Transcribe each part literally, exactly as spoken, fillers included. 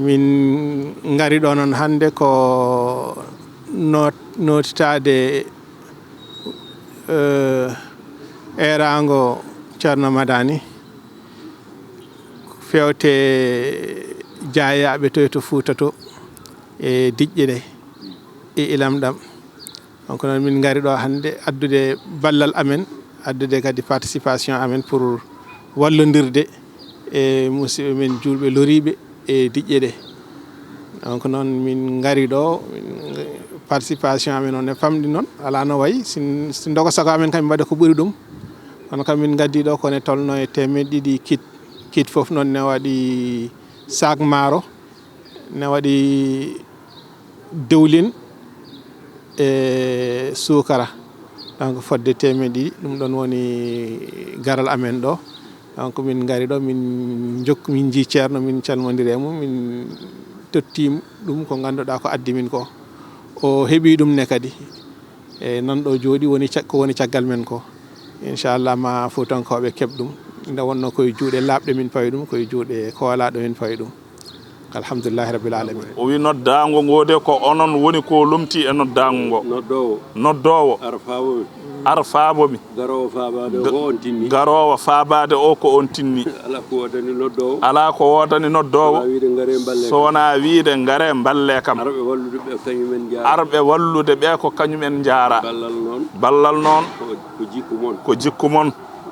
Min ngari ɗo noon hannde ko noot-, nootitaade, eh, eeraango Ceerno Madani, feewte jaayaaɓe to, to Fuuta to, e diƴƴe ɗe, e ilam ɗam. Donc noon min ngari ɗo hannde addude ballal amen, addude kadi participation amen pour wallondirde e musidɓe men juulɓe loriiɓe e diƴƴe ɗe. Donc noon min ngari ɗo, min, participation amen o ne famɗi noon, alaa no wayi, sin, si ndogo sago amen kam min mbaɗa ko ɓuri ɗum. Kono kam min ngaddi ɗo ko ne tolno e teemeɗe ɗiɗi kit, kit fof noon ne waɗi saak maaro, ne waɗi dowlin e suukara. Donc fodde teemeɗe ɗiɗi, ɗum ɗoon woni garal amen ɗo. Donc min ngari ɗo, min jokk-, min njii ceerno, min calmondiri e mum, min totti ɗum ko ngannduɗaa ko addi min ko. O heɓi ɗum ne kadi. E nan ɗo jooɗi woni cag-, ko woni caggal men ko. Inchallah ma Fuutankooɓe keɓ ɗum. Nde wonno koye juuɗe laaɓɗe min pawi ɗum, koye juuɗe koolaaɗo min pawi ɗum. Alhamdulillahi rabbil alamin. O wi noddaango ngo de ko onon woni ko lomti e noddaango ngo. Noddoowo. Noddoowo. Arfaabo mi. Arfaabo mi. Garoowo faabaade o ko on tinni. Garoowo faabaade o ko on tinni. Alaa ko woodani noddoowo. Alaa ko woodani noddoowo. Wonaa wiide ngaree mballe kam. So wonaa wiide ngaree mballe kam. Arɓe wallude ɓe kañumen njaara. Arɓe wallude ɓe ko kañumen njaara. Ballal noon. Ballal noon. Ko, ko jikku mon. Ko jikku mon.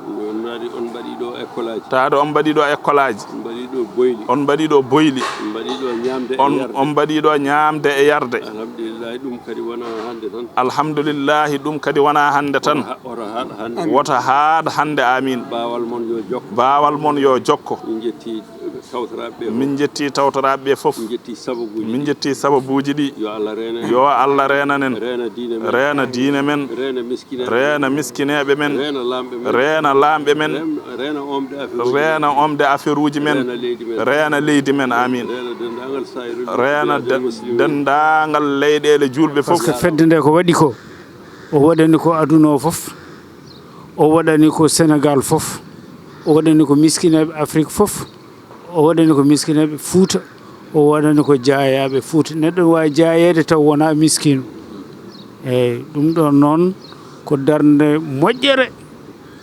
On mbaɗi, on mbaɗi ɗo école aji. Taade on mbaɗi ɗo école aji. On mbaɗi ɗo boyli. On mbaɗi ɗo boyli. On mbaɗi ɗo ñaamde e On, yarde. On mbaɗi ɗo ñaamde e yarde. Alhamdulillahi, ɗum kadi wonaa hannde tan. Alhamdulillahi, ɗum kadi wonaa hannde tan. Wota ha-, wota haaɗ hannde. Wota haaɗ hannde, amin. Baawal mon yo jokko. Baawal mon yo jokko. Min njetti tawtoraaɓe ɓe fof. Min njetti tawtoraaɓe ɓe fof. Min njetti sababuuji Min ɗi. Njetti sababuuji ɗi. Yo Allah reenen. Yo Allah reenan en. Reena diine men. Reena diine men. Reena miskineeɓe. Reena miskineeɓe men. Reena laamɓe men. Reena laamɓe men. Reena, reena omɓe affaire uji men. Reena omɓe affaire uji men. Reena leydi men. Reena leydi men, amin. Reena denndaangal saa'iru Reena bilaadil den-, muslimin. Denndaangal leyɗeele juulɓe fof. Par ce que fedde nde ko waɗi ko, o waɗani ko aduna o fof. O waɗani ko Senegaal fof. O waɗani ko miskineeɓe Afrik fof. O waɗani ko miskineeɓe Fuuta, o waɗani ko jaayaaɓe Fuuta. Neɗɗo ne waawi jaayeede taw wonaa miskiino. Eey, ɗum ɗoon noon ko darnde moƴƴere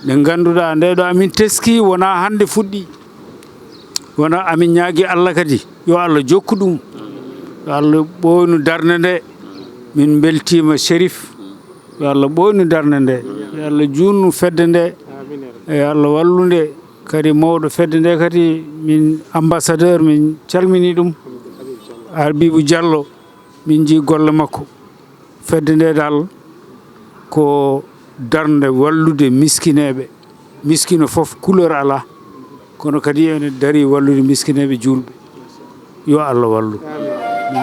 nde ngannduɗaa nde ɗo amin teskii wonaa hannde fuɗɗii. Wonaa amin ñaagii Allah kadi yo Allah jokku ɗum. Yo Allah ɓooynu darnde nde. Min mbeltiima Cherif. Yo Allah ɓooynu darnde nde. Yo Allah juutnu fedde nde. Yo Allah wallu nde. Kadi mawɗo fedde nde kadi, min ambassadeur, min calmini ɗum. Habibou Diallo, min njii golle makko. Fedde nde dal ko darnde wallude miskineeɓe. Miskino fof couleur alaa. Kono kadi ene darii wallude miskineeɓe juulɓe. Yo Allah wallu. Min